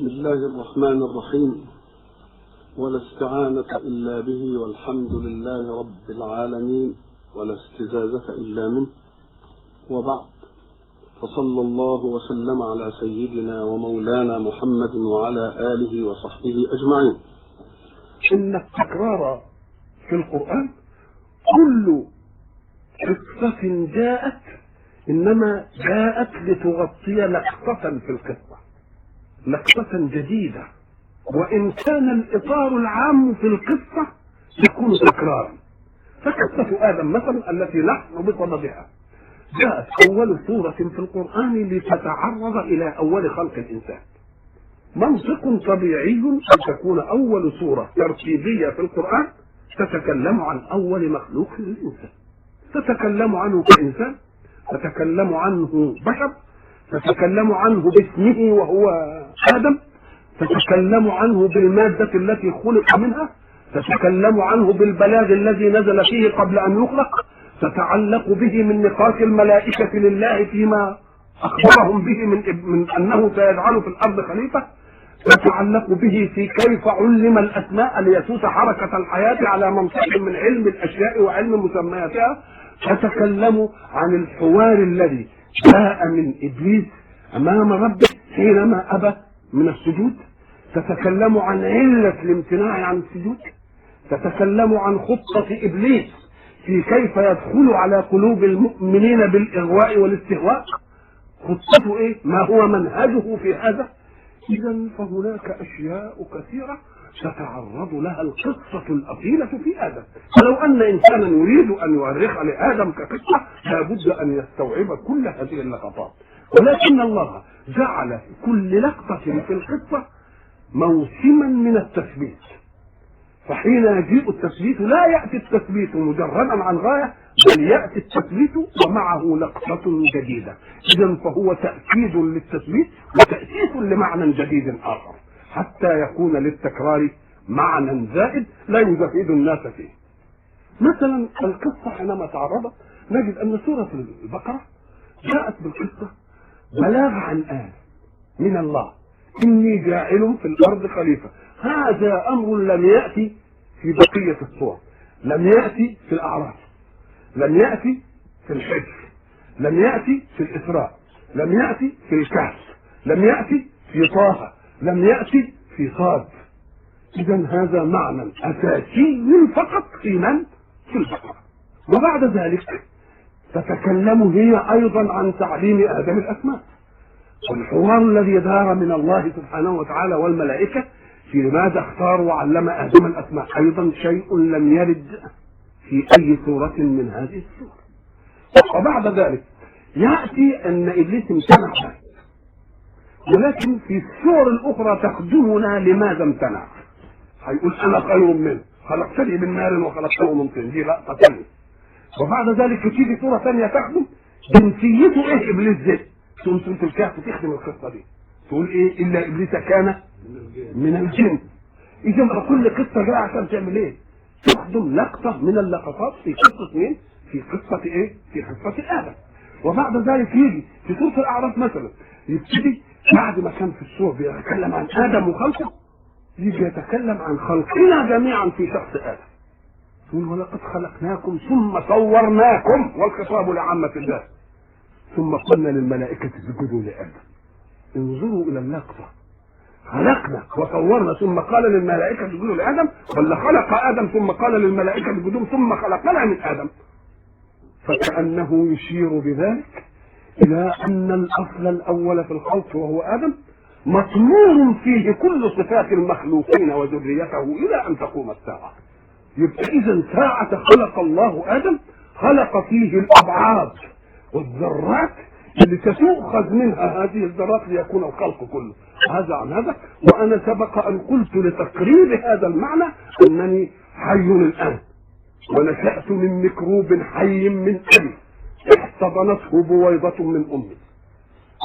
بسم الله الرحمن الرحيم، ولا استعانة إلا به، والحمد لله رب العالمين، ولا استزازة إلا منه، وبعد، فصلى الله وسلم على سيدنا ومولانا محمد وعلى آله وصحبه أجمعين. إن التكرار في القرآن كل قصة جاءت إنما جاءت لتغطي لقطة في القصة، لقطة جديدة، وإن كان الإطار العام في القصة يكون تكرارا. فقصة آدم مثلا التي نحن بصددها جاءت أول سورة في القرآن لتتعرض إلى أول خلق الإنسان. منطق طبيعي أن تكون أول سورة ترتيبية في القرآن تتكلم عن أول مخلوق للإنسان، تتكلم عنه كإنسان، تتكلم عنه بشر، تتكلم عنه باسمه وهو آدم، تتكلم عنه بالمادة التي خلق منها، تتكلم عنه بالبلاغ الذي نزل فيه قبل أن يخلق، تتعلق به من نقاش الملائكة لله فيما أخبرهم به من أنه سيجعل في الأرض خليفة، تتعلق به في كيف علم الأسماء ليسوس حركة الحياة على منطق من علم الأشياء وعلم مسمياتها، تتكلم عن الحوار الذي جاء من إبليس أمام ربه حينما أبى من السجود، تتكلم عن علة الامتناع عن السجود، تتكلم عن خطة إبليس في كيف يدخل على قلوب المؤمنين بالإغواء والاستهواء، خطته إيه؟ ما هو منهجه في هذا؟ إذا فهناك أشياء كثيرة تتعرض لها القصة الأصيلة في آدم. فلو أن إنسانا يريد أن يؤرخ لآدم كقصة لابد أن يستوعب كل هذه اللقطات، ولكن الله جعل كل لقطة في القصة موسما من التثبيت، فحين يجيء التثبيت لا يأتي التثبيت مجردا عن غاية، بل يأتي التثبيت ومعه لقطة جديدة. إذا فهو تأكيد للتثبيت وتأسيس لمعنى جديد آخر، حتى يكون للتكرار معنى زائد لا يزهد الناس فيه. مثلا القصة حينما تعرضت نجد أن سورة البقرة جاءت بالقصة بلاغ عن آل من الله، إني جاعل في الأرض خليفة. هذا أمر لم يأتي في بقية السور، لم يأتي في الأعراف، لم يأتي في الحجر، لم يأتي في الإسراء، لم يأتي في الكهف، لم يأتي في طه، لم يأتي في صاد. إذا هذا معنى أساسي فقط في من؟ في البقرة. وبعد ذلك تتكلم هي أيضا عن تعليم آدم الأسماء، والحوار الذي دار من الله سبحانه وتعالى والملائكة في لماذا اختار وعلم آدم الأسماء، أيضا شيء لم يرد في أي سورة من هذه السور. وبعد ذلك يأتي أن إبليس امتنع، ولكن في السور الأخرى تخدمنا لماذا امتنع. هيقول أنا خير منه، خلقتني من نار وخلقته من طين، دي لقطة ثانية. وبعد ذلك تيجي سورة ثانية تخدم جنسيته إيه إبليس ده، تقوم سورة الكهف تخدم القصة دي، تقول إيه؟ إلا إبليس كان من الجن. إذا كل قصة جاية عشان تعمل إيه؟ تخدم لقطة من اللقطات في قصة مين؟ في قصة إيه؟ في قصة آدم. وبعد ذلك يجي في سورة الأعراف مثلا يبتدي بعد ما كان في السور بيتكلم عن آدم وخلقه، يجي يتكلم عن خلقنا جميعا في شخص آدم. يقول ولقد خلقناكم ثم صورناكم، والخطاب لعامة الله، ثم قلنا للملائكة اسجدوا لآدم. انظروا إلى اللقطة، خلقنا وصورنا ثم قال للملائكة اسجدوا لآدم، ولا خلق آدم ثم قال للملائكة اسجدوا ثم خلقنا من آدم؟ فكأنه يشير بذلك إلى أن الأصل الأول في الخلق وهو آدم مطمور فيه كل صفات المخلوقين وذريته إلى أن تقوم الساعة. يبقى إذا ساعة خلق الله آدم خلق فيه الأبعاد والذرات اللي ستؤخذ منها هذه الذرات ليكون الخلق كله. هذا عن هذا. وأنا سبق أن قلت لتقريب هذا المعنى أنني حي الآن، ونشأت من ميكروب حي من أبي احتضنته بويضة من أمي.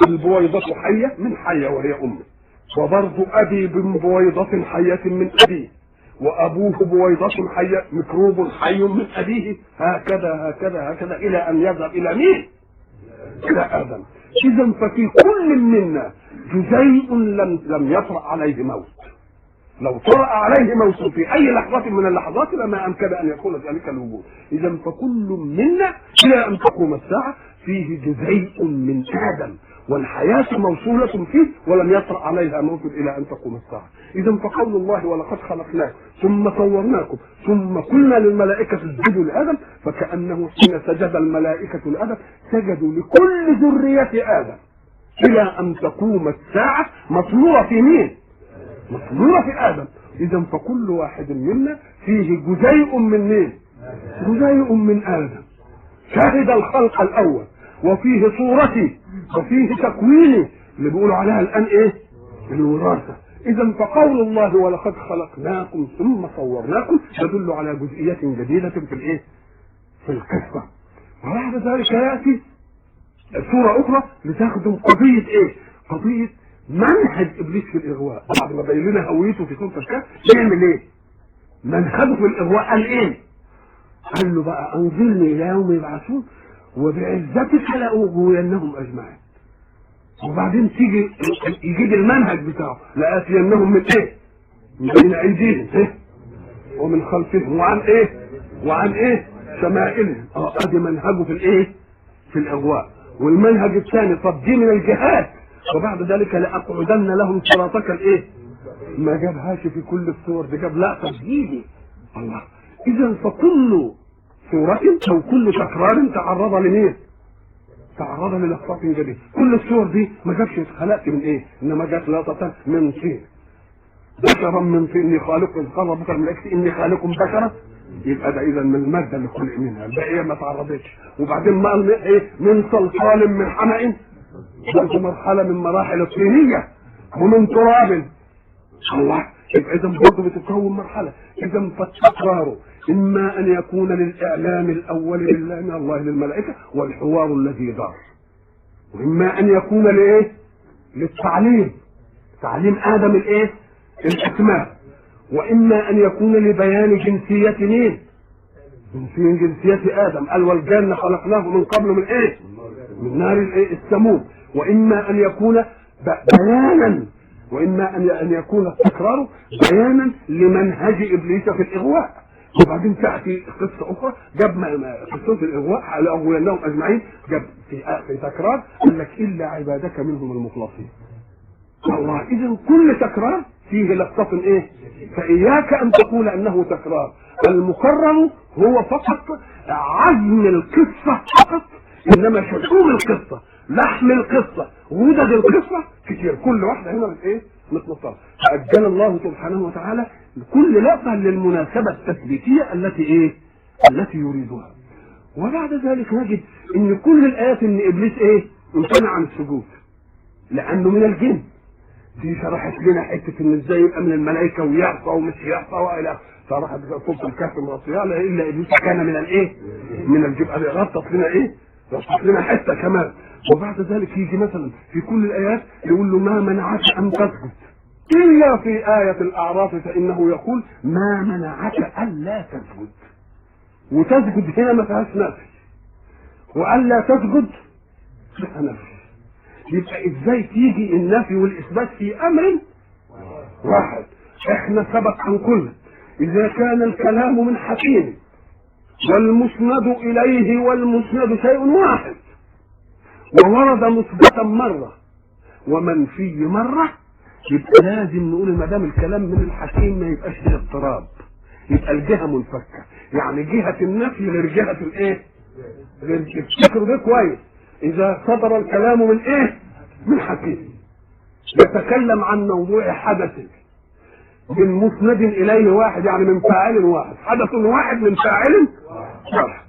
البويضة حية من حية وهي أمي، وبرضو أبي بويضة حية من أبيه، وأبوه بويضة حية ميكروب حي من أبيه، هكذا هكذا هكذا إلى أن يذهب إلى مين؟ إلى آدم. إذا ففي كل منا جزيء لم يطرأ عليه موت. لو طرأ عليه موت في أي لحظة من اللحظات لما أمكن أن يكون ذلك الوجود. إذا فكل منا إلى أن تقوم الساعة فيه جزيء من آدم، والحياة موصولة فيه ولم يطرأ عليها موت إلى أن تقوم الساعة. إذا فقول الله ولقد خلقناكم ثم صورناكم ثم قلنا للملائكة اسجدوا لآدم، فكأنه حين سجد الملائكة لآدم سجدوا لكل ذرية آدم إلى أن تقوم الساعة، مطمورة في مين؟ مطمورة في آدم. إذا فكل واحد منا فيه جزيء من مين؟ جزيء من آدم، شهد الخلق الأول، وفيه صورتي وفيه تكويني اللي بيقولوا عليها الآن إيه؟ الوراثة. إذا فقول الله ولقد خلقناكم ثم صورناكم يدل على جزئية جديدة في الإيه؟ في القصة. وبعد ذلك يأتي صورة أخرى لتخدم قضية إيه؟ قضية منهج إبليس في الإغواء. بعد ما بين لنا هويته في سورة الكهف يعمل إيه؟ منهجه في الإغواء قال إيه؟ قال له بقى أنظرني إلى يوم يبعثون وبعزتك لأغوينهم أجمعين. وبعدين تيجي يجيب المنهج بتاعه، لآتينهم من إيه؟ من بين أيديهم إيه؟ ومن خلفهم وعن إيه؟ وعن إيه؟ شمائلهم. أدي منهجه في الإيه؟ في الإغواء. والمنهج الثاني طب دي من الجهاد، وبعد ذلك لأقعدن لهم صراطك الإيه؟ ما جابهاش في كل الصور دي، جاب لقطة جديدة. الله. إذا فكل صورة أو كل تكرار تعرض لمين؟ تعرض للقطات جديدة. كل الصور دي ما جابش اتخلقت من إيه؟ إنما جت لقطة من طين، بشرا من طين، إني خالق، قال ربك الملائكة إني خالق بشرا، يبقى ده إذا من المادة اللي خلق منها، الباقية ما تعرضتش. وبعدين ما قال إيه؟ من صلصال من حمأ، برضه مرحلة من مراحل الطينية، ومن تراب. الله. يبقى إذا برضه بتتكون مرحلة. إذا فالتكرار إما أن يكون للإعلام الأول بالله من الله للملائكة والحوار الذي دار، وإما أن يكون لإيه؟ للتعليم، تعليم آدم الإيه؟ الأسماء، وإما أن يكون لبيان جنسية مين؟ جنسية آدم، قال والجن خلقناه من قبل من إيه؟ من نار الإيه؟ السموم. وإما أن يكون بيانا، وإما أن يكون التكرار بيانا لمنهج إبليس في الإغواء. وبعدين تأتي قصة أخرى جاب قصة الإغواء على أغوينهم أجمعين، جاب في تكرار قال لك إلا عبادك منهم المخلصين. الله. إذا كل تكرار فيه لقطة إيه؟ فإياك أن تقول أنه تكرار. المكرر هو فقط عزم القصة فقط، إنما شحوم القصة، لحم القصة، غدد القصة كتير، كل واحدة هنا إيه؟ متنطرة. فأجل الله سبحانه وتعالى كل لقطة للمناسبة التثبيتية التي إيه؟ التي يريدها. وبعد ذلك نجد إن كل الآيات إن إبليس إيه؟ امتنع عن السجود لأنه من الجن. دي شرحت لنا حتة إن إزاي يبقى من الملائكة ويعصى ومش يعصى وإلى آخره. شرحت سورة الكهف مغطيها إلا إبليس كان من الإيه؟ من الجن. غطت لنا إيه؟ غطت لنا حتة كمان. وبعد ذلك يجي مثلا في كل الآيات يقول له ما منعك أن تسجد، إلا في آية الأعراف فإنه يقول ما منعك ألا تسجد. وتسجد هنا ما فيهاش نفي، وألا تسجد فيها نفي. يبقى إزاي تيجي النفي والإثبات في أمر واحد؟ إحنا سبق أن قلنا إذا كان الكلام من حكيم والمسند إليه والمسند شيء واحد، وورد مثبتا مرة ومنفي مرة، يبقى لازم نقول ما دام الكلام من الحكيم ما يبقاش فيه اضطراب، يبقى الجهة منفكه، يعني جهة النفي غير جهة الايه؟ غير. افتكروا ده كويس. اذا صدر الكلام من ايه؟ من حكيم يتكلم عن موضوع حدث من مسند اليه واحد، يعني من فاعل واحد، حدث واحد من فاعل واحد،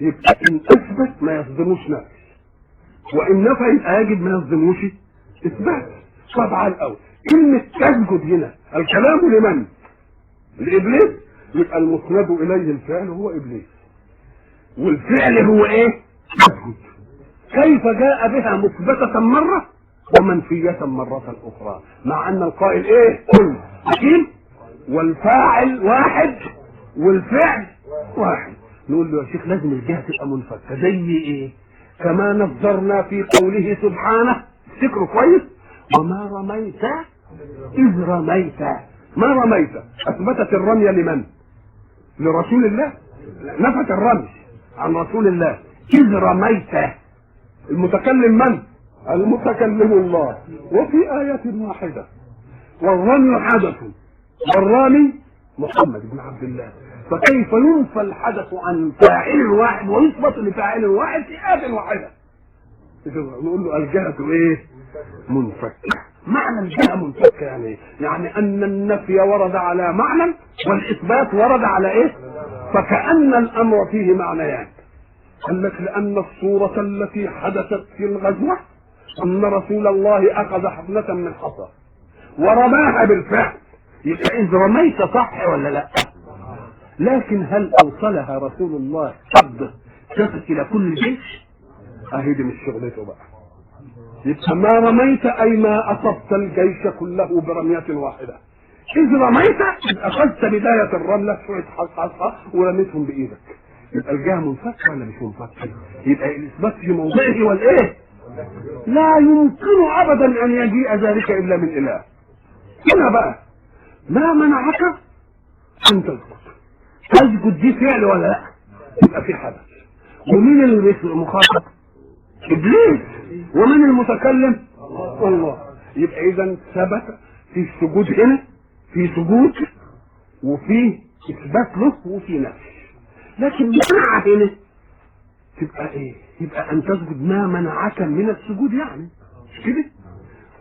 يبقى ان اثبت ما يصدموش نفي، وان نفى يبقى يجب ما يصدموش اثبات. طبعا الاول كلمة تسجد هنا الكلام لمن؟ لابليس، يبقى المسند اليه الفعل هو ابليس، والفعل هو ايه؟ تسجد. كيف جاء بها مثبتة مرة ومنفية مرة أخرى، مع أن القائل إيه؟ كل حكيم والفاعل واحد والفعل واحد. نقول له يا شيخ لازم الجهة تبقى منفكة. زي إيه؟ كما نظرنا في قوله سبحانه، افتكروا كويس، وما رميت إذ رميت. ما رميت أثبتت الرمي لمن؟ لرسول الله، نفت الرمي عن رسول الله. إذ رميت، المتكلم من؟ المتكلم الله. وفي آية واحدة، والرمي حدث والرامي محمد بن عبد الله، فكيف ينفى الحدث عن فاعل واحد ويثبت لفاعل واحد في آية واحدة؟ نقول له الجهة ايه؟ منفكة. معنى الجهة منفكة يعني ايه؟ يعني أن النفي ورد على معنى والإثبات ورد على ايه؟ فكأن الأمر فيه معنيان. قال لك لأن الصورة التي حدثت في الغزوة أن رسول الله أخذ حفنة من حصى ورماها بالفعل، يبقى إذ رميت صح ولا لا؟ لكن هل أوصلها رسول الله قبضة تصل إلى كل الجيش؟ أهي دي مش شغلته بقى. يبقى ما رميت أي ما أصبت الجيش كله برمية واحدة. إذ رميت أخذت بداية الرملة شوية حصحصها ورميتهم بإيدك، يبقى الجهة منفكة ولا مش منفكة؟ يبقى الإثبات في موضعه والإيه؟ لا يمكن أبدا أن يجيء ذلك إلا من إله. هنا بقى ما منعك أن تسجد؟ تسجد دي فعل ولا لا؟ يبقى في حدث. ومين اللي المخاطب؟ إبليس. ومن المتكلم؟ الله. يبقى إذا ثبت في السجود هنا، في سجود وفي إثبات له وفي نفي. لكن منع هنا تبقى إيه؟ يبقى أن تسجد ما منعك من السجود، يعني مش كده؟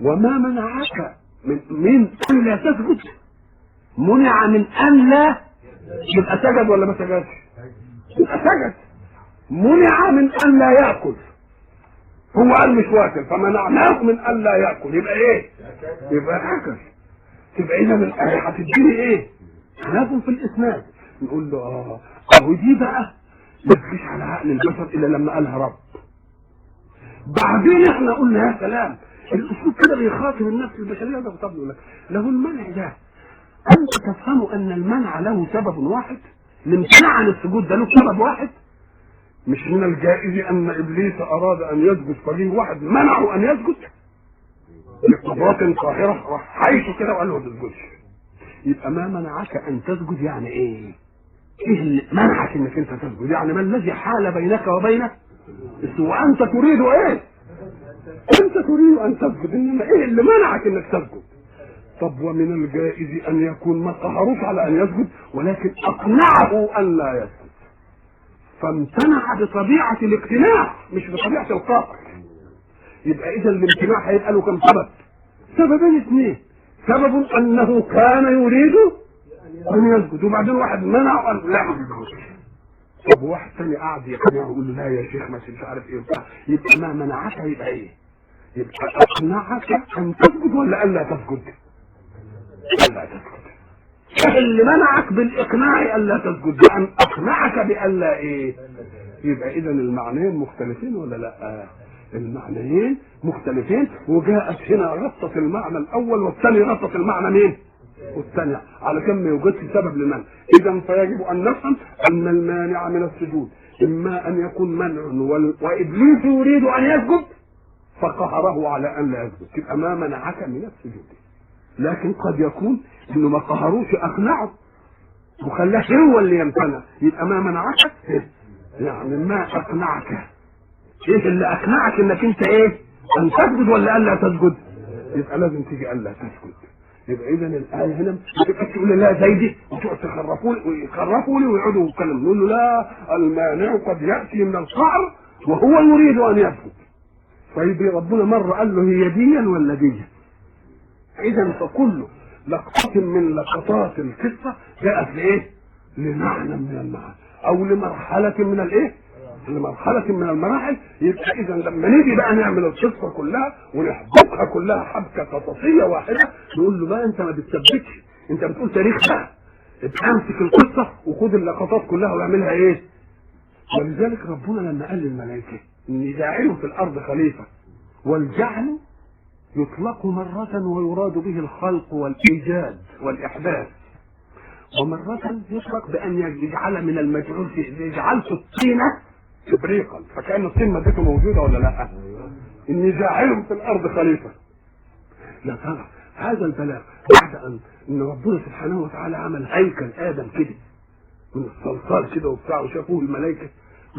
وما منعك من أن لا تسجد، منع من أن لا يبقى سجد ولا ما سجدش؟ يبقى سجد. منع من أن لا يأكل، هو قال مش واكل فمنعناه من أن لا يأكل، يبقى إيه؟ يبقى أكل. تبقى إذا الآية هتديني إيه؟ خلاف في الإسناد. نقول له أهو دي بقى ما تجيش على عقل البشر إلا لما قالها رب. بعدين إحنا قلنا يا سلام، الأسلوب كده بيخاطب النفس البشرية ده. طب يقول لك له المنع ده، أنت تفهم أن المنع له سبب واحد؟ الامتناع عن السجود ده له سبب واحد؟ مش من الجائز أن إبليس أراد أن يسجد فجيه واحد منعه أن يسجد بقدرات قاهرة، راح حيشه كده وقال له ما تسجدش. يبقى ما منعك أن تسجد يعني إيه؟ إيه اللي منعك إنك أنت تسجد؟ يعني ما الذي حال بينك وبينه؟ وأنت تريد إيه؟ أنت تريد أن تسجد، إنما إيه اللي منعك إنك تسجد؟ طب ومن الجائز أن يكون ما قهروش على أن يسجد ولكن أقنعه أن لا يسجد، فامتنع بطبيعة الاقتناع مش بطبيعة القهر. يبقى إذا الامتناع هيبقى له كم سبب؟ سببين اثنين. سبب أنه كان يريد أن يسجد وبعدين واحد منعه قال لا ما تسجدش. طب واحد ثاني قعد يقنعه ويقول له لا يا شيخ مش عارف إيه وبتاع. يبقى ما منعك يبقى إيه؟ يبقى أقنعك أن تسجد ولا ألا تسجد؟ ألا تسجد. اللي منعك بالإقناع ألا تسجد بأن أقنعك بألا إيه؟ يبقى إذا المعنيين مختلفين ولا لا؟ المعنيين مختلفين، وجاءت هنا غطت المعنى الأول والثاني غطت المعنى مين؟ والثاني، علشان ما يوجدش سبب لمنع. إذا فيجب أن نفهم أن المانع من السجود إما أن يكون منع وإبليس يريد أن يسجد فقهره على أن لا يسجد، يبقى ما منعك من السجود. لكن قد يكون انه ما قهروش اقنعه وخلاه هو اللي يمتنع، يبقى ما منعك يعني ما اقنعك. ايه اللي اقنعك انك انت ايه؟ ان تسجد ولا الا تسجد؟ يبقى لازم تيجي الا تسجد. يبقى اذا الايه هنا ما تبقاش تقول لا زي دي وتقعد تخرفوا لي ويخرفوا لي ويقعدوا يتكلموا، نقول له لا، المانع قد ياتي من القعر وهو يريد ان يسجد. طيب ربنا مره قال له هي ديا ولا ديا؟ إذا فكل لقطة من لقطات القصة جاءت لإيه؟ لمعنى من المعنى أو لمرحلة من الإيه؟ لمرحلة من المراحل. يبقى إذا لما نيجي بقى نعمل القصة كلها ونحبكها كلها حبكة قصصية واحدة، نقول له بقى أنت ما بتثبتش، أنت بتقول تاريخ بقى، ابقى امسك القصة وخد اللقطات كلها واعملها إيه؟ ولذلك ربنا لما قال للملائكة إني جاعل في الأرض خليفة، والجعل يطلق مرة ويراد به الخلق والإيجاد والإحداث، ومرة يطلق بأن يجعل من المجعول، يجعل في الطينة إبريقا، فكأن الطين مادته موجودة ولا لا؟ إني جاعل في الأرض خليفة. يا ترى هذا البلاغ بعد أن ربنا سبحانه وتعالى عمل هيكل آدم كده من الصلصال كده وبتاع وشافوه الملائكة،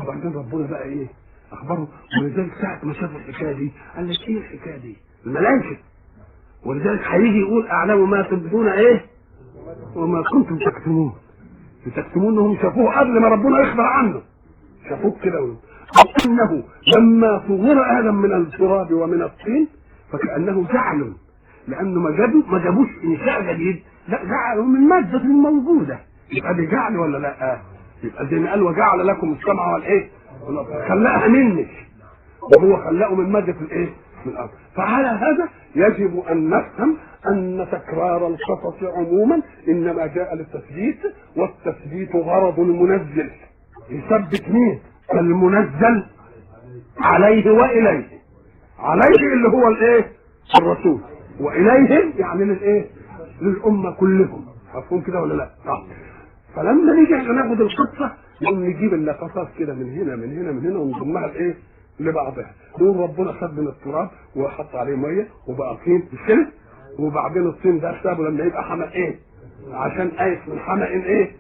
وبعدين ربنا بقى إيه؟ أخبره. ولذلك ساعة ما شافوا الحكاية دي قال لك إيه الحكاية دي؟ الملائكة. ولذلك هيجي يقول أعلم ما تبدون إيه؟ وما كنتم تكتمون. تكتمون إنهم شافوه قبل ما ربنا يخبر عنه، شافوه كده. أو أنه لما صغر آدم من التراب ومن الطين فكأنه جعل، لأنه ما جابوش إنشاء جديد، لا جعلوا من مادة موجودة. يبقى دي جعل ولا لا؟ يبقى زي ما قال وجعل لكم السمع والإيه؟ خلقها منك، وهو خلقه من مادة الإيه؟ من الأرض. فعلى هذا يجب أن نفهم أن تكرار القصص عموما إنما جاء للتثبيت، والتثبيت غرض المنزل. يثبت مين؟ المنزل عليه وإليه. عليه اللي هو الإيه؟ الرسول، وإليه يعني للإيه؟ للأمة كلهم. مفهوم كده ولا لا؟ فلما نيجي احنا ناخد القصة نقوم نجيب اللقطات كده من هنا من هنا من هنا ونضمها لإيه؟ لبعضها. نقول ربنا خد من التراب وحط عليه مية وبقى طين، مش كده؟ وبعدين الطين ده سابه لما يبقى حمأ ايه؟ عشان آيس من حمأ ايه؟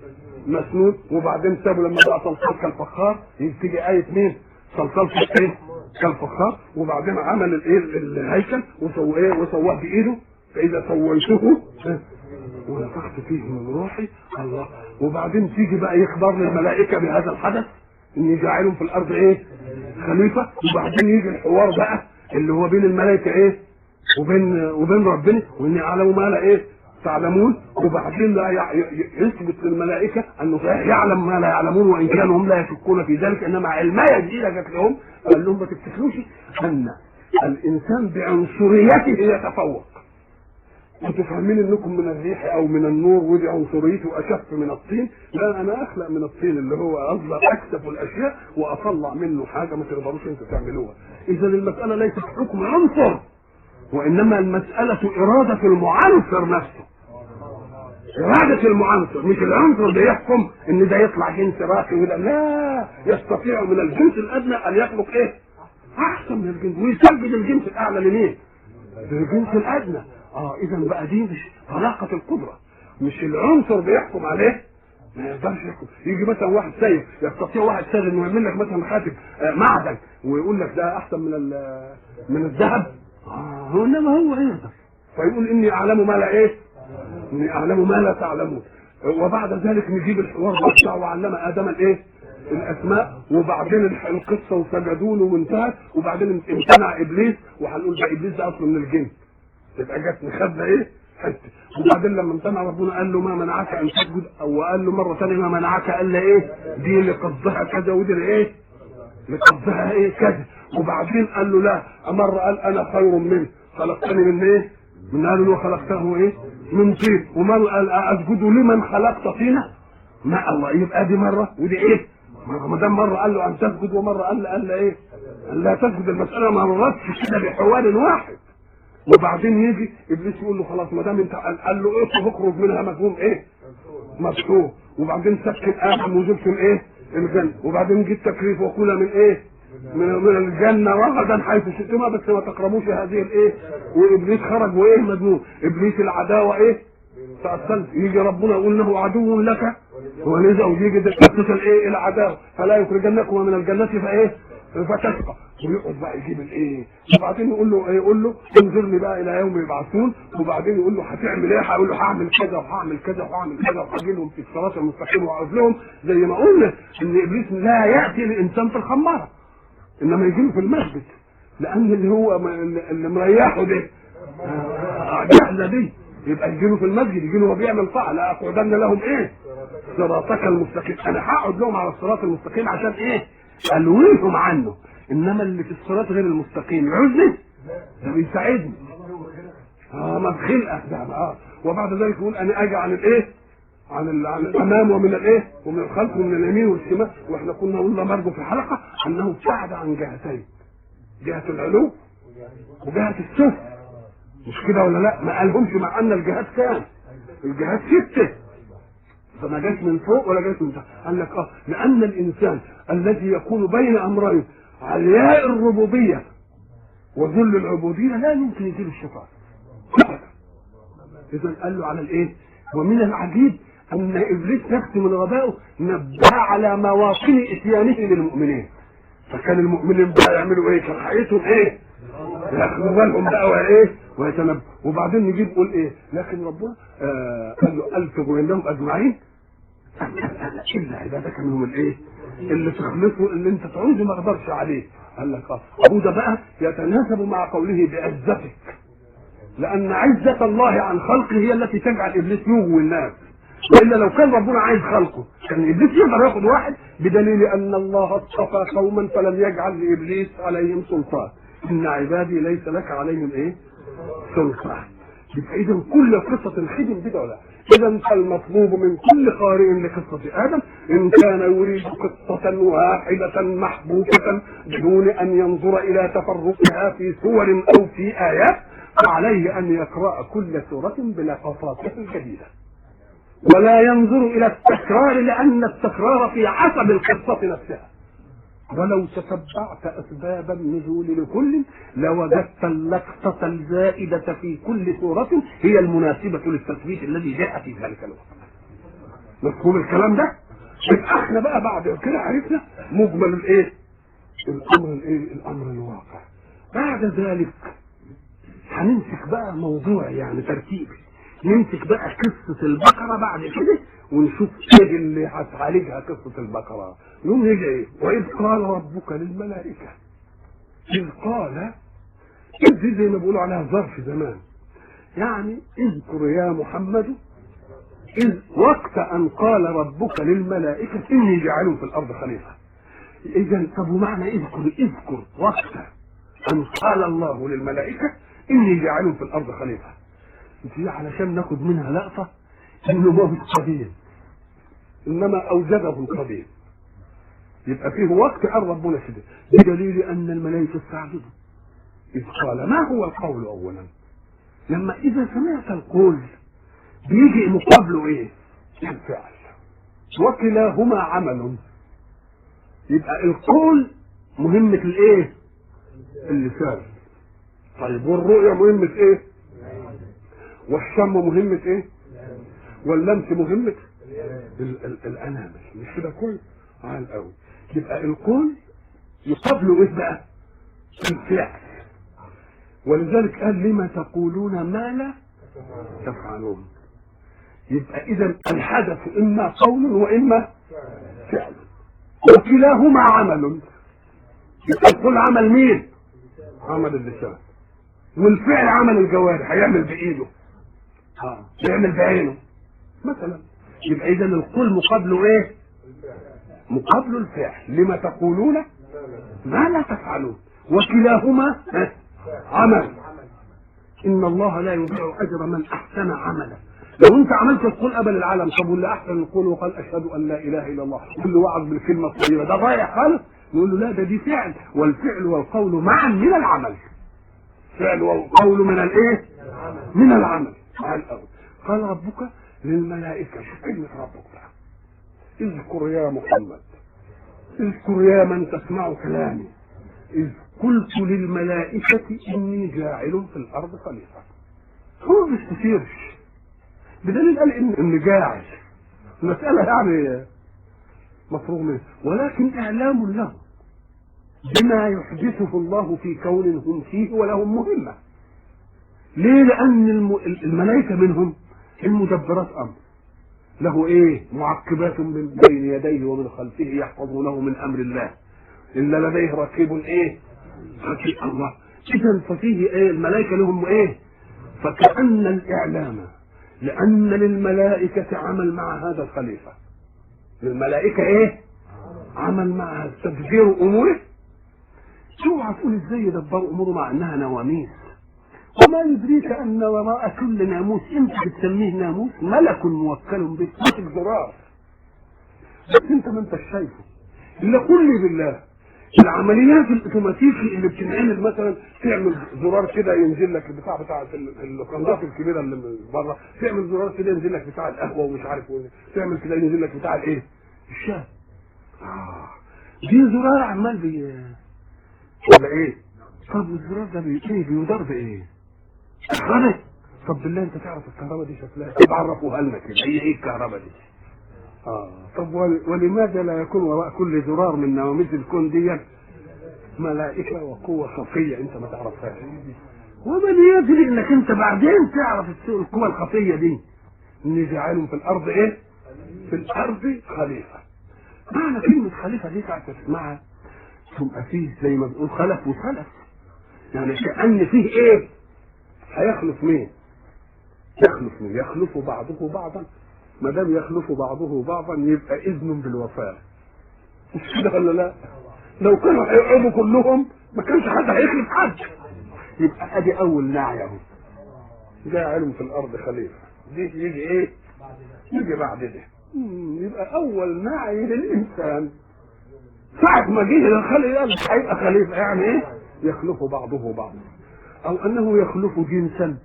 مسنون. وبعدين سابه لما بقى صلصال كالفخار، تيجي آية مين؟ صلصال ايه؟ كالفخار. وبعدين عمل الايه؟ الهيكل وسواه ايه؟ وسواه بايده، فإذا سويته ونفخت فيه من روحي. الله. وبعدين تيجي بقى يخبر للملائكة بهذا الحدث إني جاعلهم في الأرض إيه؟ خليفة. وبعدين يجي الحوار بقى اللي هو بين الملائكة إيه؟ وبين ربنا، وإني أعلم ما لا إيه؟ تعلمون. وبعدين لا يثبت للملائكة أنه يعلم ما لا يعلمون، وإن كانوا هم لا يشكون في ذلك، إنما علمية جديدة جت لهم. قال لهم ما تفتكروش أن الإنسان بعنصريته يتفوق. انتوا فاهمين انكم من الريح او من النور ودي عنصريته اشف من الطين؟ لا، انا اخلق من الطين اللي هو اصلا اكسب الاشياء واطلع منه حاجة ما تقدروش انتوا تعملوها. اذا المسالة ليست حكم عنصر، وانما المسالة اراده المعنصر نفسه. اراده المعنصر، مش العنصر ده يحكم ان ده يطلع جنس راقي ولا لا. يستطيع من الجنس الادنى ان يخلق ايه؟ احسن من الجنس، ويسجد الجنس الاعلى لمين؟ للجنس الادنى. اذا بقى دي مش علاقة القدرة، مش العنصر بيحكم عليه، ما يقدرش يحكم. يجي مثلا واحد سيد، يستطيع واحد سيد انه يعمل لك مثلا خاتم معدن ويقول لك ده احسن من الذهب، انما هو يقدر. فيقول اني اعلم ما لا ايه؟ اني اعلم ما لا تعلمون. وبعد ذلك نجيب الحوار بتاع وعلم ادم الايه؟ الاسماء. وبعدين القصة وسجدوا له وانتهت. وبعدين امتنع ابليس، وهنقول ده ابليس ده اصله من الجن، تبقى جت خدنا ايه؟ حتة. وبعدين لما امتنع ربنا قال له ما منعك ان تسجد، او قال له مرة ثانية ما منعك الا ايه؟ دي اللي قصدها كذا ودي اللي ايه؟ اللي قصدها ايه؟ كذا. وبعدين قال له لا، مرة قال انا خير منه، خلقتني من ايه؟ من نار وخلقته ايه؟ من طين. ومرة قال اسجد لمن خلقت طينه؟ ما الله. يبقى دي مرة ودي ايه؟ ما دام مرة قال له ان تسجد ومرة قال ايه؟ لا تسجد. المسالة ما مرتش كده بحوار واحد. وبعدين يجي ابليس يقول له خلاص ما دام انت قال له ايه اخرج منها مفهوم ايه؟ مفهوم. وبعدين سكن ادم وزوجته الايه؟ الجنة. وبعدين جه التكليف وكلا من ايه؟ من الجنة رغدا حيث شئتما بس ما تقربوش هذه الايه؟ وابليس خرج وايه؟ مجنون. ابليس العداوة ايه؟ تأصلت. يجي ربنا يقول له عدو لك ولذا، ويجي قصة الايه؟ العداوة، فلا يخرجنكما من الجنة فايه؟ فتشقى. ويقعد بقى يجيب الايه؟ وبعدين يقول له ايه؟ يقول له انظرني بقى الى يوم يبعثون. وبعدين يقول له هتعمل ايه؟ هيقول له هعمل كذا وهعمل كذا وهعمل كذا وهجي لهم في الصراط المستقيم واعرف لهم. زي ما قلنا ان ابليس لا ياتي الانسان في الخماره، انما يجي له في المسجد، لان اللي هو اللي مريحه ده جهله دي، يبقى يجي له في المسجد، يجي له وهو بيعمل طاعة. لا اقعدن لهم ايه؟ صراطك المستقيم. انا هقعد لهم على الصراط المستقيم عشان ايه؟ الويهم عنه. انما اللي في الصراط غير المستقيم يعوزني؟ ده بيساعدني. ما خلقه ده. وبعد ذلك يقول انا اجي عن الايه؟ عن الامام ومن الايه؟ ومن الخلف ومن اليمين والشمال. واحنا كنا قلنا برضه في حلقة انه ابتعد عن جهتين، جهة العلو وجهه السفل، مش كده ولا لا؟ ما قالهمش، مع ان الجهات كام؟ الجهات 6. فما جاش من فوق ولا جاش من تحت. قال لك لأن الإنسان الذي يكون بين أمرين، علياء الربوبية وذل العبودية، لا يمكن يجيب الشيطان. إذا قال له على الإيه؟ ومن العجيب أن إبليس نفسه من غبائه نبه على مواطن إتيانه للمؤمنين. فكان المؤمنين بقى يعملوا إيه؟ كان حقيقتهم إيه؟ ياخدوا بالهم بقى وإيه؟ ويتنبه. وبعدين نجيب قول إيه؟ لكن ربنا قال له ألفوا عندهم أجمعين إلا عبادك منهم الإيه؟ اللي تخلصه، اللي أنت تعوزه ما أقدرش عليه. قال لك وده بقى يتناسب مع قوله بعزتك، لأن عزة الله عن خلقه هي التي تجعل إبليس يغوي الناس، وإلا لو كان ربنا عايز خلقه كان إبليس يقدر ياخد واحد، بدليل أن الله اصطفى قوما فلم يجعل لإبليس عليهم سلطان، إن عبادي ليس لك عليهم إيه؟ سلطان. يبقى إذا كل قصة تنخدم بده ولا؟ إذا فالمطلوب من كل قارئ لقصة آدم إن كان يريد قصة واحدة محبوكة بدون أن ينظر إلى تفرقها في سور أو في آيات، فعليه أن يقرأ كل سورة بلقطاتها الجديدة، ولا ينظر إلى التكرار، لأن التكرار في عصب القصة نفسها. ولو تتبعت أسباب النزول لكل لوجدت اللقطة الزائدة في كل سورة هي المناسبة للتثبيت الذي جاء في ذلك الوقت. مفهوم الكلام ده؟ يبقى احنا بقى بعد كده عرفنا مجمل الايه؟ الأمر الايه؟ الأمر الواقع. بعد ذلك هنمسك بقى موضوع يعني ترتيبي، نمسك بقى قصة البقرة بعد كده ونشوف ايه اللي هتعالجها قصة البقرة. يوم يجي ايه؟ وإذ قال ربك للملائكة. إذ قال، إذ دي زي ما بيقولوا عليها ظرف زمان، يعني اذكر يا محمد إذ وقت أن قال ربك للملائكة إني جاعل في الأرض خليفة. إذا طب ومعنى اذكر؟ اذكر وقت أن قال الله للملائكة إني جاعل في الأرض خليفة، دي علشان ناخد منها لقطة إنه ما هو قديم، إنما أوجده القديم. يبقى فيه وقت قال ربنا كده، بدليل أن الملائكة استعجبوا. إذ قال، ما هو القول أولا؟ لما إذا سمعت القول بيجي مقابله إيه؟ الفعل، وكلاهما عمل. يبقى القول مهمة الإيه؟ اللسان. طيب والرؤية مهمة إيه؟ والشم مهمة إيه؟ واللمس مهمة الأنامل. مش كده كويس؟ على الأول يبقى القول يقابله إيه بقى؟ الفعل. ولذلك قال لما تقولون ما لا تفعلون. يبقى إذا الحدث إما قول وإما فعل، وكلاهما عمل. يبقى القول عمل مين؟ عمل اللسان، والفعل عمل الجوارح، هيعمل بإيده، يعمل بعينه مثلا. يبقى إذا القول مقابله إيه؟ مقابله الفعل. لما تقولون ما لا تفعلون، وكلاهما عمل. إن الله لا يضيع أجر من أحسن عملا. لو أنت عملت القول قبل العالم، طب واللي أحسن القول وقال أشهد أن لا إله إلا الله، كل وعد بالكلمة الطيبة، ده ضايع خالص. نقول له لا، ده دي فعل، والفعل والقول معا من العمل. فعل والقول من الإيه؟ من العمل. على الأول قال ربك للملائكة، شوف كلمة ربك بقى، اذكر يا محمد، اذكر يا من تسمع كلامي، إذ قلت للملائكة إني جاعل في الأرض خليفة. هو ما بيستثيرش، بدليل قال إن جاعل، المسألة يعني مفروغ منها، ولكن إعلام له بما يحدثه الله في كون هم فيه ولهم مهمة. ليه؟ لأن الملائكة منهم المدبرات أمر له إيه؟ معقبات من بين يديه ومن خلفه يحفظونه من أمر الله، إلا لديه رقيب إيه؟ رقيب الله. إذا ففيه إيه؟ الملائكة لهم إيه؟ فكأن الإعلام، لأن للملائكة عمل مع هذا الخليفة، للملائكة إيه؟ عمل مع تدبير أموره. اوعى تقول إزاي يدبروا أموره مع أنها نواميس، وما يدريك أن وراء كل ناموس أنت بتسميه ناموس ملك موكل به، ماسك زرار، بس أنت ما أنتش شايفه. إلا قل لي بالله، العمليات الاوتوماتيكي اللي بتنعمل مثلا تعمل زرار كده ينزل لك البتاع بتاع القناط الكبيرة اللي من بره، تعمل زرار كده ينزل لك بتاع القهوة ومش عارف ايه، تعمل كده ينزل لك بتاع الايه؟ الشاي. دي زرار عمال بي ولا ايه؟ طب الزرار ده ايه بيدار بايه؟ كهرباء. طب بالله انت تعرف الكهرباء دي شكلها؟ طب عرفوها لنا كده، هي ايه الكهرباء دي؟ طب ولماذا لا يكون وراء كل زرار من نواميس الكون دي ملائكة وقوة خفية انت ما تعرفهاش؟ ومن يدري انك انت بعدين تعرف القوة الخفية دي. نجعلهم في الارض ايه؟ في الارض خليفة. معنى كلمة خليفة دي ساعة تسمعها تبقى فيه زي ما بنقول خلف وسلف، يعني كأن فيه ايه؟ هيخلف مين؟ يخلف مين؟ يخلف بعضه بعضا. ما دام يخلف بعضه بعضا يبقى اذن بالوفاء، مش كده ولا لا؟ لو كانوا هيقعدوا كلهم ما كانش حد هيخلف حد. يبقى ادي اول نعي اهو، جاعل في الارض خليفة. دي يجي ايه؟ يجي بعد ده. يبقى اول نعي للانسان ساعة ما جه الخليفة هيبقى خليفة، يعني ايه؟ يخلف بعضه بعضا، او انه يخلف جنسا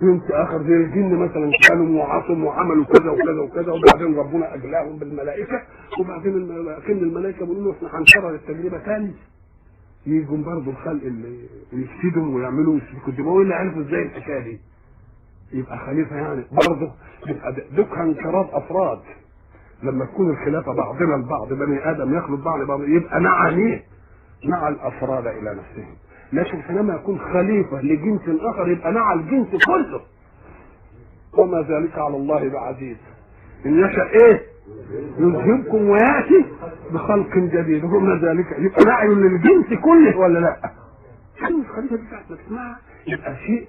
جنس اخر زي الجن مثلا، كانوا وعصوا وعملوا كذا وكذا وكذا، وبعدين ربنا اجلاهم بالملائكة، وبعدين الملائكة بيقولوا له احنا هنكرر التجربة ثاني، يجوا برضه الخلق اللي يفسدوا ويعملوا ويسفكوا الدماء، اللي عرفوا ازاي الحكاية دي؟ يبقى خليفة يعني برضه يبقى دوكها انقراض افراد. لما تكون الخلافة بعضنا البعض، بني ادم يخلط بعض بعض، يبقى نعى مين؟ نعى الافراد الى نفسهم. لكن حينما يكون خليفة لجنس آخر يبقى نعى الجنس كله. وما ذلك على الله بعزيز. إن يشاء إيه؟ يذهبكم ويأتي بخلق جديد. وما ذلك يبقى نعي للجنس كله ولا لا؟ كلمة خليفة دي ساعة ما تسمعها يبقى شيء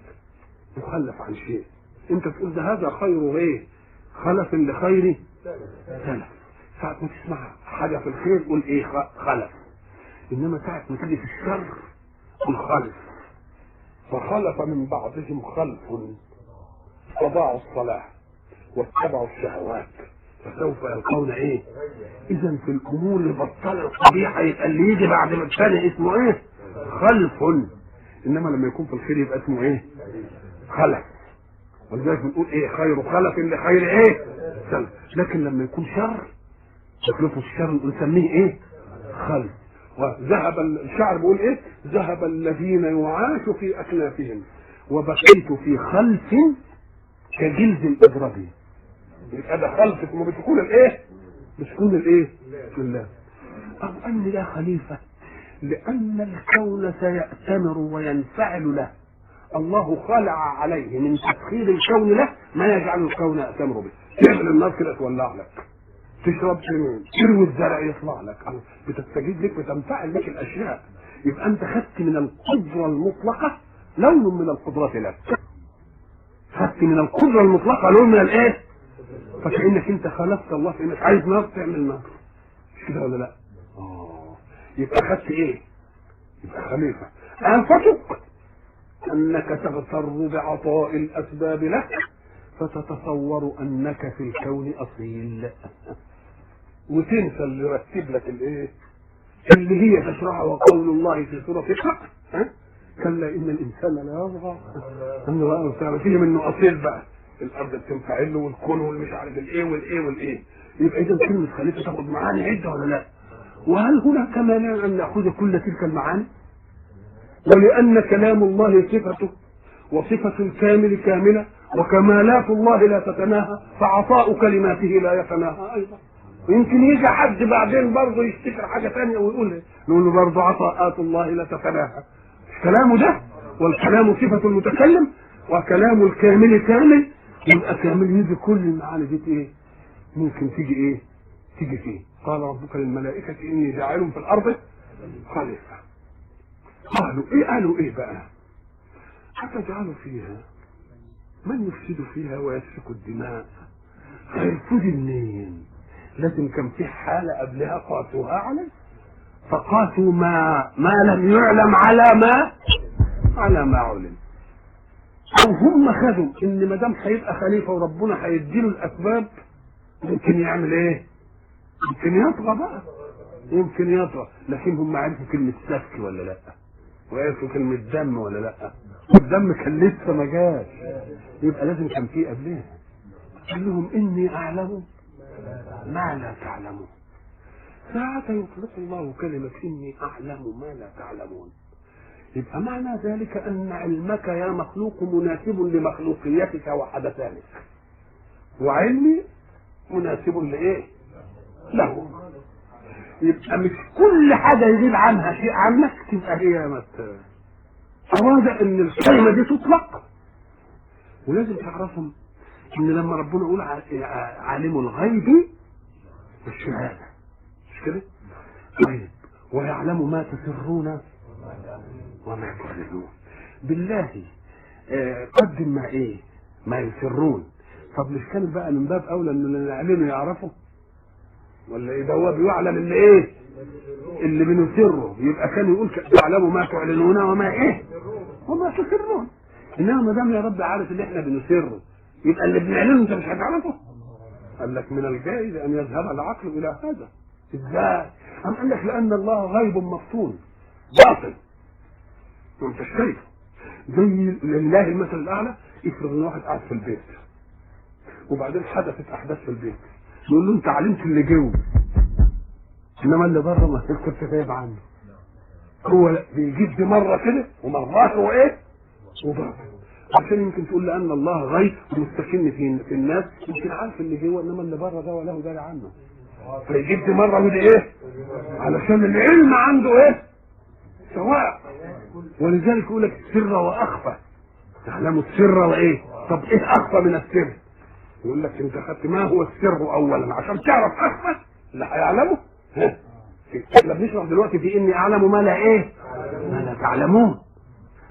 مخلف عن شيء. أنت تقول ده هذا خير إيه؟ خلف لخير سلف. ساعة ما تسمع حاجة في الخير قول إيه؟ خلف. إنما ساعة ما تيجي في الشر الخلف. فخلف من بعضهم خلف أضاعوا الصلاة واتبعوا الشهوات فسوف يلقون ايه؟ اذا في الامور البطالة القبيحة يبقى اللي يجي بعد ما الثاني اسمه ايه؟ خلف. انما لما يكون في الخير يبقى اسمه ايه؟ خلف. ولذلك بنقول ايه؟ خير خلف لخير ايه؟ سلف. لكن لما يكون شر يخلفه الشر نسميه ايه؟ خلف. وذهب الشعر بيقول ايه؟ ذهب الذين يعاش في اكنافهم وبقيت في خلف كجلد الأدربي. يبقى ده خلف ما بتكون الايه؟ بتكون الايه؟ لله. او ان لا خليفة لان الكون سيأتمر وينفعل له. الله خلع عليه من تسخير الكون له ما يجعل الكون يأتمر به. تعمل النار كده تولع لك، تشرب تروي الزرع يطلع لك، بتستجيب لك، بتنفعل لك الاشياء. يبقى انت خدت من القدرة المطلقة لون من القدرات لك، خدت من القدرة المطلقة لون من الايه؟ فكانك انت خالفت الله في انك عايز نار تعمل نار، مش كده ولا لا؟ يبقى خدت ايه؟ يبقى خليفة. انفتك انك تغتر بعطاء الاسباب لك فتتصور انك في الكون اصيل، وتنسى اللي رتب لك الايه؟ اللي هي تشرحها. وقول الله في سورة اقرأ، كلا ان الانسان لا يطغى ان رآه. فيه منه اصيل بقى، الارض بتنفعل له والكون والمش عارف الايه والايه والايه. يبقى اذا كلمة خليفة تاخد معاني عده ولا لا؟ وهل هناك مانع ان ناخذ كل تلك المعاني؟ ولان كلام الله صفته، وصفه الكامل كاملة، وكمالات الله لا تتناهى، فعطاء كلماته لا يتناهى ايضا. يمكن يجي حد بعدين برضه يفتكر حاجة ثانية ويقول نقول له برضه عطاءات الله لا تتناهى. كلامه ده، والكلام صفة المتكلم، وكلام الكامل كامل، يبقى كامل يجي كل المعاني دي ايه؟ ممكن تيجي ايه؟ تيجي فيه. قال ربك للملائكة اني جاعل في الارض خليفة. قالوا ايه؟ قالوا ايه بقى؟ أتجعل فيها من يفسد فيها ويسفك الدماء؟ هيفسد منين؟ لازم كان في حالة قبلها قاسوها عليه، فقاسوا ما لم يعلم على ما علم. او هم خدوا ان ما دام هيبقى خليفة وربنا هيديله الاسباب ممكن يعمل ايه؟ ممكن يطغى بقى، يمكن يطرأ، لكن هم عرفوا كلمة سفك ولا لا؟ وعرفوا كلمة دم ولا لا؟ الدم كان لسه ما جاش، يبقى لازم كان فيه قبلها. قال لهم إني أعلم ما لا تعلمون. ساعة يطلق الله كلمة إني أعلم ما لا تعلمون، يبقى معنى ذلك أن علمك يا مخلوق مناسب لمخلوقيتك وحدثانك، وعلمي مناسب لإيه؟ له. يبقى مش كل حاجة يغيب عنها شيء عنك تبقى هي مت. أراد أن الكلمة دي تطلق. ولازم تعرفهم إن لما ربنا يقول عالم الغيب والشهادة، مش كده؟ طيب ويعلم ما تسرون وما تعلنون. بالله قدم ما ايه؟ ما يسرون. طب مش كان بقى من باب اولى ان اللي نعلنه يعرفه؟ ولا ايه؟ ده هو بيعلم اللي ايه؟ اللي بنسره. يبقى كان يقول يعلموا ما تعلنون وما ايه؟ وما تسرون. انما ما دام يا رب عارف اللي احنا بنسره، يبقى اللي بنعلنه انت مش هتعرفه. قال لك من الجائز ان يذهب العقل الى هذا. ازاي؟ أم قال لك لان الله غيب مفتون باطل وانت شايفه. زي لله المثل الاعلى، افرض ان واحد قاعد في البيت وبعدين حدثت احداث في البيت، يقول له انت علمت اللي جوه، انما اللي بره ما كنت غايب عنه. هو بيجيب دي مرة كده ومرات هو ايه؟ وبره. عشان يمكن تقول لان الله غيب ومستكن في الناس، يمكن عارف اللي جوه انما اللي بره ده وله داري عنه. فيجيب دي مرة ودي ايه؟ علشان العلم عنده ايه؟ سواء. ولذلك يقول لك السر واخفى، تعلموا السر وايه؟ طب ايه اخفى من السر؟ يقول لك انت خدت ما هو السر اولا عشان تعرف اخفى اللي هيعلمه. احنا بنشرح دلوقتي في اني اعلم ما لا ايه؟ ما لا تعلمون.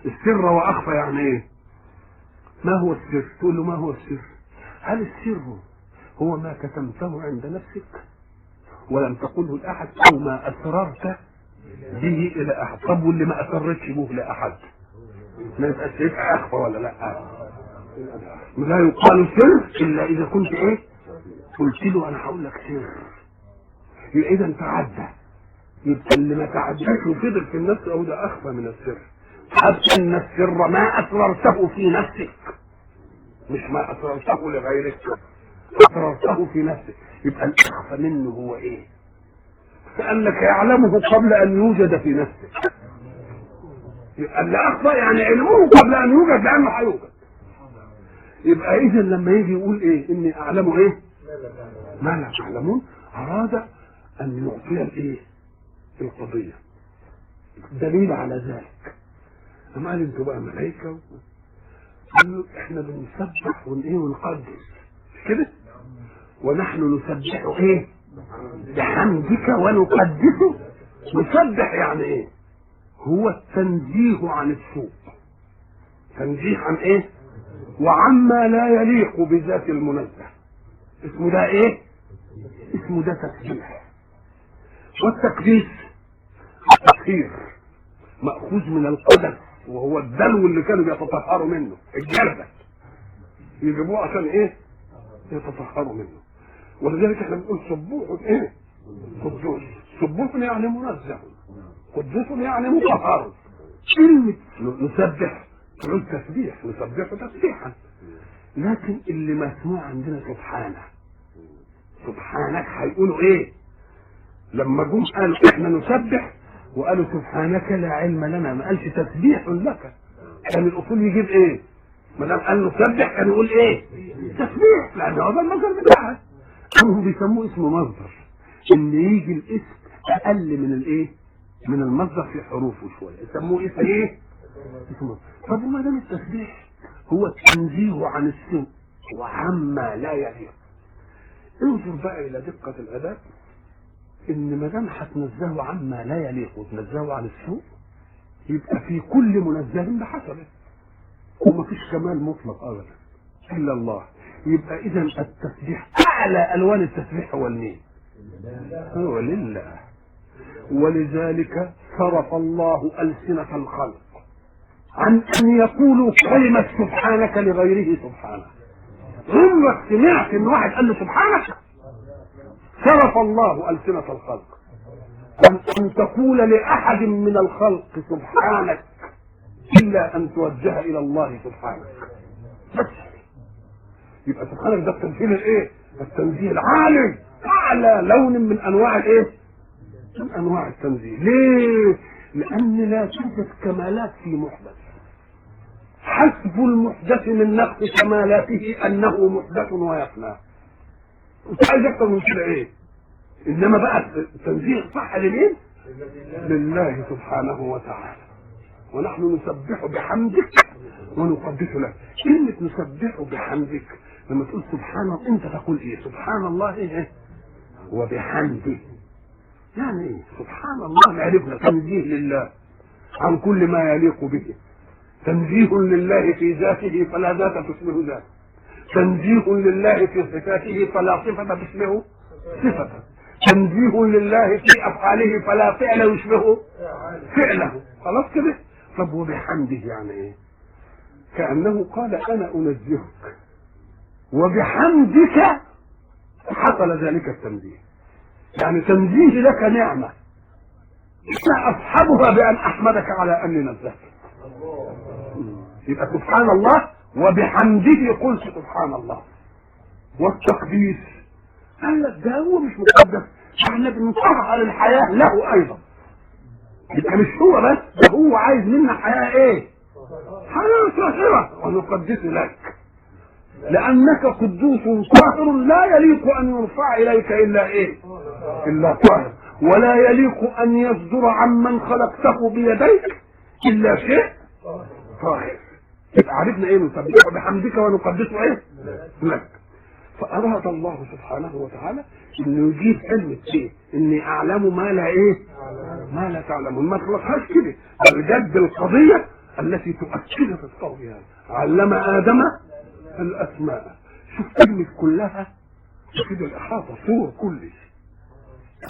السر واخفى يعني ايه؟ ما هو السر؟ تقول له ما هو السر؟ هل السر هو ما كتمته عند نفسك ولم تقله لأحد، أو ما أسررت به إلى أحد؟ طب واللي ما أسرتش به لأحد ما يبقاش يبقى أخفى ولا لا؟ لا يقال سر إلا إذا كنت إيه؟ قلت له أنا هقول لك سر، يبقى إذا تعدى. يبقى اللي ما تعداش وفضل في النفس أو ده أخفى من السر. حتى أن السر ما أسررته في نفسك، مش ما أسررته لغيرك، أسررته في نفسك. يبقى الأخفى منه هو إيه؟ كأنك يعلمه قبل أن يوجد في نفسك. يبقى اللي أخفى يعني علمه قبل أن يوجد، لأنه هيوجد. يبقى إذا لما يجي يقول إيه؟ إني أعلم إيه؟ ما لا تعلمون، أراد أن يعطي الإيه؟ القضية. دليل على ذلك أما قال أنتوا بقى ملائكة، قالوا إحنا بنسبح ونإيه ونقدس، مش كده؟ ونحن نسبح ايه؟ بحمدك ونقدسه. نسبح يعني ايه؟ هو التنزيه عن السوء، تنزيه عن ايه؟ وعما لا يليق بذات المنزه. اسمه ده ايه؟ اسمه ده تسبيح. والتقديس التطهير، مأخوذ من القدس وهو الدلو اللي كانوا بيتطهروا منه، الجردل يجيبوه عشان ايه؟ يتطهروا منه. ولذلك احنا بنقول سبوح ايه؟ قدوس. سبوح يعني منزه، قدوس يعني مطهر. كلمة نسبح تعود تسبيح، نسبح تسبيحا، لكن اللي مسموع عندنا سبحانه. سبحانك هيقولوا ايه؟ لما جم قالوا احنا نسبح وقالوا سبحانك لا علم لنا، ما قالش تسبيح لك. كان الاصول يجيب ايه؟ ما دام قال نسبح كان يقول ايه؟ تسبيح، لان هو ده المصدر بتاعها. هم بيسموه اسم مصدر، ان يجي الاسم اقل من الايه؟ من المصدر في حروفه شوية، يسموه اسم ايه؟ اسم مصدر. طب وما دام التسبيح هو التنزيه عن السوء وعما لا يليق، انظر بقى الى دقه الاداء، ان ما دام هتنزهه عما لا يليق وتنزهه عن السوء، يبقى في كل منزه بحسبه، ومفيش كمال مطلق ابدا الا الله. يبقى اذا التسبيح اعلى الوان التسبيح هو المين؟ هو لله. ولذلك صرف الله السنة الخلق عن ان يقولوا كلمة سبحانك لغيره سبحانه. عمرك سمعت ان واحد قال له سبحانك؟ صرف الله السنة الخلق أن تقول لأحد من الخلق سبحانك إلا أن توجه إلى الله سبحانك بس. يبقى سبحانك ده التنزيه الإيه؟ التنزيه العالي، أعلى لون من أنواع الإيه؟ من أنواع التنزيه. ليه؟ لأن لا توجد كمالات في محدث. حسب المحدث من نقص كمالاته أنه محدث ويفنى. مش عايز أكثر من كده إيه؟ إنما بقى التنزيه صح لمين؟ لله سبحانه وتعالى. ونحن نسبح بحمدك ونقدس لك. كلمة نسبح بحمدك لما تقول سبحان الله أنت تقول إيه؟ سبحان الله إيه؟ وبحمده. يعني إيه؟ سبحان الله عرفنا تنزيه لله عن كل ما يليق به، تنزيه لله في ذاته فلا ذات تشبه ذاته، تنزيه لله في صفاته فلا صفة تشبه صفته، تنزيه لله في أفعاله فلا فعل يشبه فعله. خلاص كده؟ طب وبحمده يعني إيه؟ كأنه قال أنا أنزهك وبحمدك حصل ذلك التنزيه. يعني تنزيه لك نعمة لا أصحبها بأن أحمدك على أني نزهتك. يبقى سبحان الله وبحمده قلت سبحان الله. والتقديس قال لك ده هو مش مقدس، احنا بنطهر الحياة له أيضا. يبقى مش هو بس، ده هو عايز منا حياة ايه؟ حياة طاهرة ونقدس لك لأنك قدوس طاهر لا يليق أن يرفع إليك إلا إيه؟ إلا طاهر، ولا يليق أن يصدر عمن خلقته بيديك إلا شيء طاهر. يبقى عرفنا إيه؟ نسبحه بحمدك ونقدسه إيه؟ لك. فأراد الله سبحانه وتعالى إنه يجيب علم إيه؟ إني أعلم ما لا إيه؟ ما لا تعلمون. ما تطلقهاش كده، بل جد القضية التي تؤكد في القول. علم آدم الأسماء. شوف كلمة كلها تفيد الإحاطة، صور كله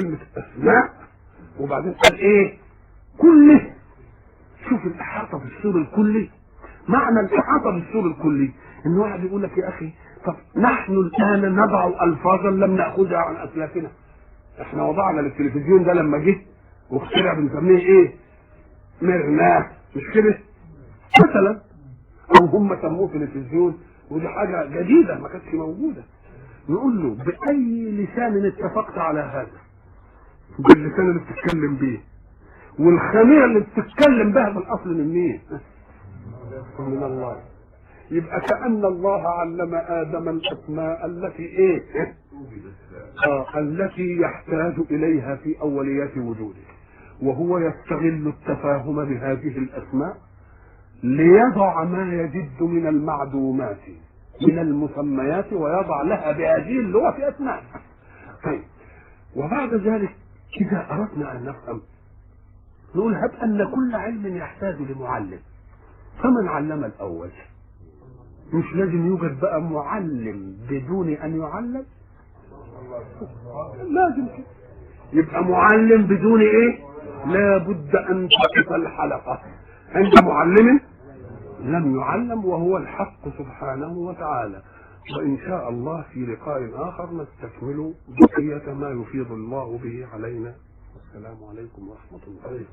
كلمة أسماء، وبعدين قال إيه؟ كله. شوف الإحاطة بالصور الكلي. معنى الإحاطة بالصور الكلي إن واحد يقول لك يا أخي طب نحن الآن نضع ألفاظا لم نأخذها عن أسلافنا. إحنا وضعنا للتلفزيون ده لما جه واخترع بنسميه إيه؟ مرناه، مش كده؟ مثلا، أو هم سموه تلفزيون، ودي حاجة جديدة ما كانتش موجودة. نقول له بأي لسان اتفقت على هذا؟ باللسان اللي بتتكلم بيه، والخميرة اللي بتتكلم بها بالأصل من مين؟ من الله. يبقى كأن الله علم آدم الأسماء التي إيه؟ التي يحتاج إليها في أوليات وجوده، وهو يستغل التفاهم بهذه الأسماء ليضع ما يجد من المعدومات من المسميات ويضع لها بهذه اللغة أسماء. طيب، وبعد ذلك إذا أردنا أن نفهم نقول هب أن كل علم يحتاج لمعلم، فمن علم الأول؟ مش لازم يوجد بقى معلم بدون أن يعلم؟ لازم كده يبقى معلم بدون إيه؟ لا بد أن تقف الحلقة عند معلم لم يعلم، وهو الحق سبحانه وتعالى. وإن شاء الله في لقاء آخر نستكمل بقية ما يفيض الله به علينا. والسلام عليكم ورحمة الله.